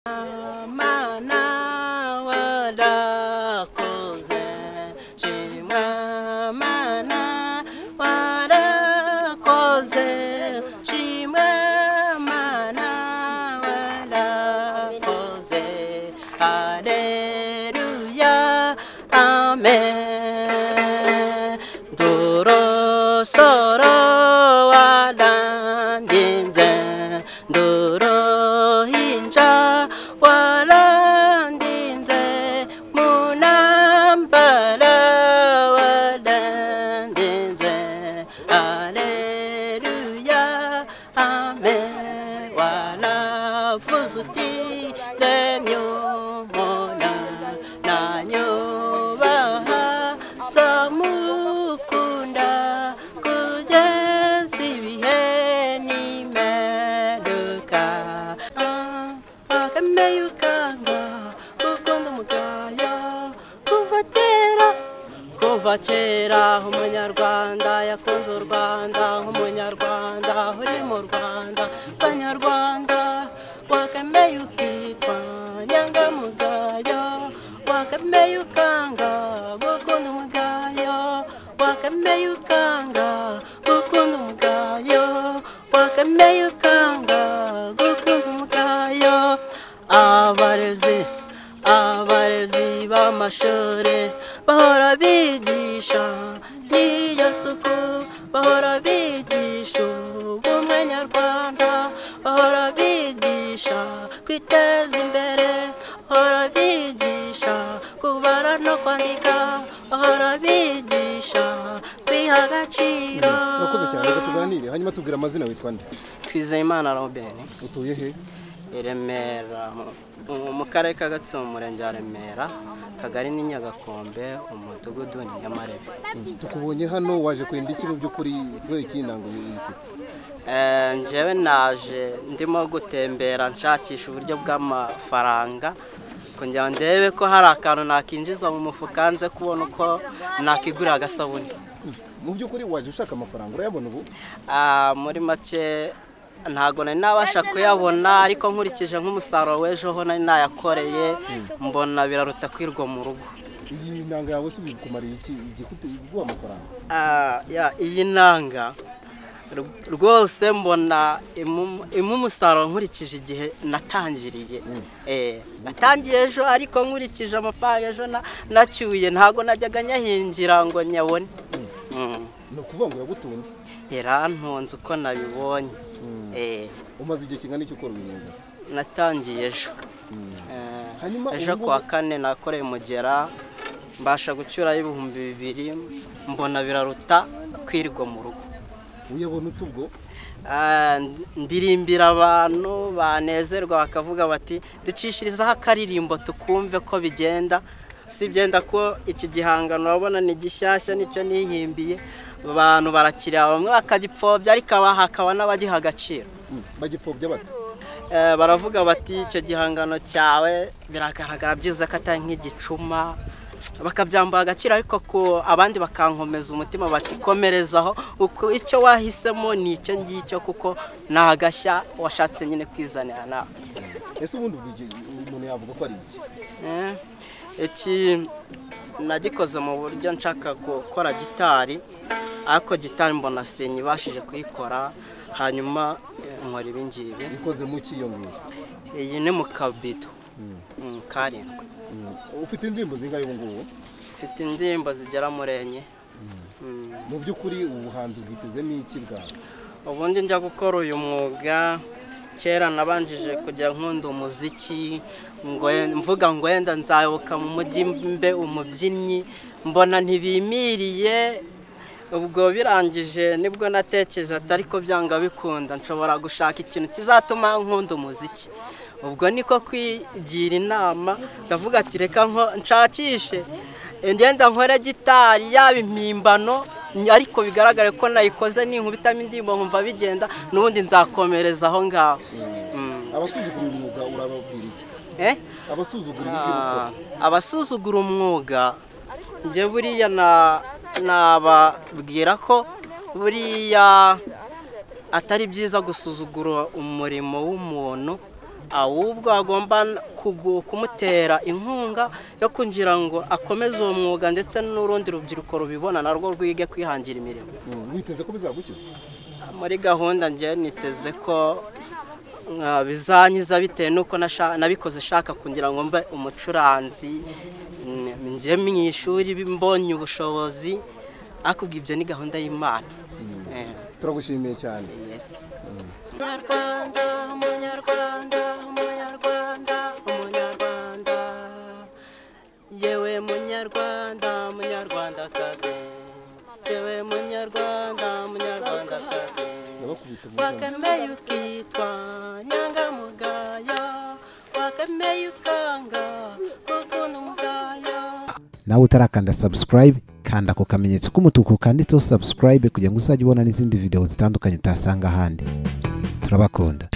Mana warakoze, shimwa Mana warakoze, shimwa Mana warakoze, haleluya, amen. Ndorosoro warandinze, ndorohinja warandinze, munambara warandinze, haleluya, amen. Waravuze uti ndemye umuntu nanyubaha nzamukunda kugeza ibihe n'imperuka. Wakameye ukanga gukunda umugayo kuva kera, kuva kera umunyarwanda yakunze u Rwanda, umunyarwanda uri mu Rwanda, banyarwanda wakameye ukitwa nyangamugayo, wakameye ukanga gukunda umugayo, wakameye ukanga gukunda umugayo, wakameye ukanga gukunda umugayo. Abarezi, abarezi b'amashuri bahora bigisha n'iyo suku, bahora bigisha ubumwe nyarwanda, bahora bigisha kwiteza imbere, bahora bigisha kubara no kwandika, bahora bigisha kwiha agaciro. Urakoze cyane, reka tuganire hanyuma tubwire amazina. Witwa nde? Twizeyimana Robert. Utuye he? I Remera, mu karere ka Gatsibo, mu murenge wa Remera, akagari ni Nyagakombe, umudugudu ni Nyamarebe. Tukubonye hano waje kurinda iki mu by'ukuri, kubera iki ntango uyifite? Njyewe naje ndimo gutembera nshakisha uburyo bw'amafaranga kugira ngo ndebe ko hari akantu nakinjiza mu mufuka, nze kubona uko nakigurira agasabune. Mu by'ukuri waje ushaka amafaranga, urayabona ubu? Muri make ntago nari nabasha kuyabona, ariko nkurikije nk'umusaruro w'ejo ho nari nayakoreye, mbona biraruta kwirwa mu rugo. Iyi nanga yawe se ibikumariye iki, igikute iguha amafaranga? Iyi nanga rwose mbona imu umusaruro nkurikije igihe natangiriye. Natangiye ejo, ariko nkurikije amafaranga ejo nacyuye ntago najyaga nyahingira ngo nyabone. Ni ukuvuga ngo iragutunze? Irantunze uko nabibonye. Umaze igihe kingana iki ukora uyu mwuga? Natangiye ejo. Ejo kuwa kane nakoreye umugera, mbasha gucyurayo 2000, mbona biraruta kwirwa mu rugo. Uyabona ute ubwo? Ndirimbira abantu banezerwa bakavuga bati ducishirizaho akaririmbo tukumve ko bigenda. Si byenda ko iki gihangano urabona ni gishyashya, nicyo nihimbiye, abantu barakira, bamwe bakagipfobya, ariko hakaba n'abagiha agaciro. Bagipfobya bate? Baravuga bati icyo gihangano cyawe biragaragara byiza ko atari nk'igicuma, bakabyambura agaciro, ariko ko abandi bakankomeza umutima bati komerezaho, uko icyo wahisemo ni icyo ngicyo, kuko ni agashya washatse nyine kwizanira nawe. Ese ubundi umuntu yavuga ko ari iki? Iki nagikoze mu buryo nshaka gukora gitari, ariko gitari mbona sinyibashije kuyikora, hanyuma nkora ibi ngibi. Ikoze mu ki iyo ngiyo? Iyi ni mu kabido karindwi. Ufite indirimbo zingahe ubu ngubu? Mfite indirimbo zigera muri 4. Mu by'ukuri ubuhanzi bwitezemo iki bwawe? Ubundi njya gukora uyu mwuga kera nabanjije kujya nkunda umuziki, ngo mvuga ngo wenda nzayoboka mu mujyi mbe umubyinnyi, mbona ntibimiriye. Ubwo birangije nibwo natekereje ati ariko byanga bikunda nshobora gushaka ikintu kizatuma nkunda umuziki. Ubwo niko kwigira inama, ndavuga ati reka nshakishe ngenda nkore gitari yaba impimbano, ariko bigaragare ko nayikoze ninkubitamo indirimbo nkumva bigenda, n'ubundi nzakomereza aho ngaho. Abasuzugura umwuga urababwira iki? Abasuzugura ibyo ukora? Abasuzugura umwuga njye buriya nababwira ko buriya atari byiza gusuzugura umurimo w'umuntu, Ahubwo agomba kumutera inkunga yo kugira ngo akomeze uwo mwuga, ndetse n'urundi rubyiruko rubibona narwo rwige kwihangira imirimo. Witeze ko bizagukiza? Muri gahunda njye niteze ko bizanyiza, bitewe n'uko nabikoze shaka kugira ngo mbe umucuranzi, njye mu ishuri mbonye ubushobozi, ariko ibyo ni gahunda y'Imana. Turagushimiye cyane. Munyarwanda, munyarwanda, munyarwanda, munyarwanda, yewe munyarwanda, munyarwandakazi, yewe munyarwanda, munyarwandakazi, wakameye ukitwa nyangamugayo, wakameye ukanga gukunda umugayo. Nawe utarakanda subscribe, kanda ako kamenyetso k'umutuku kanditseho subscribe kugira ngo uzajye ubona n'izindi video zitandukanye utasanga ahandi. Turabakunda.